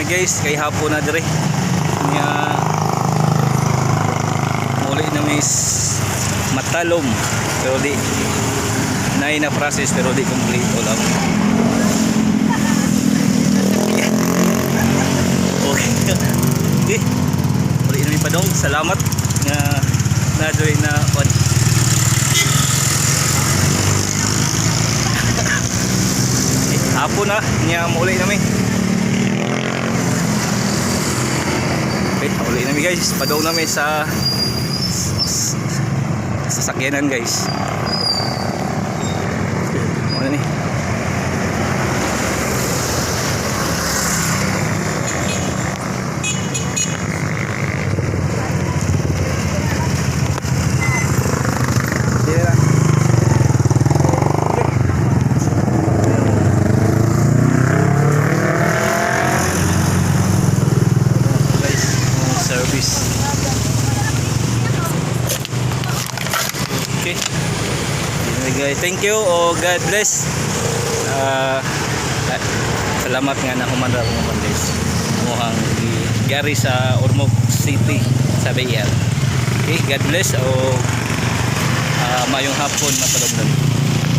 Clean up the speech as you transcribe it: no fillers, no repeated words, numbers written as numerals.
mi, guys, kay hapon na dire. Nya muli na mi Matalom pero di nay na process pero di kompleto lang. Yeah. Okay. Okay. Muli na mi padong. Salamat nga na na on. Eh, hapon na nya muli na mi. Okay, uli na mi, guys. Padong na mi sa sasakyanan, guys. Ano ni? Yeah. Guys, yung service. Okay. Yun na, guys. Thank you o God bless. Ah, salamat nga na humanda ko man, guys. Muhang gari sa Ormoc City sa BR. Okay, God bless o maayong hapon, matalomdom.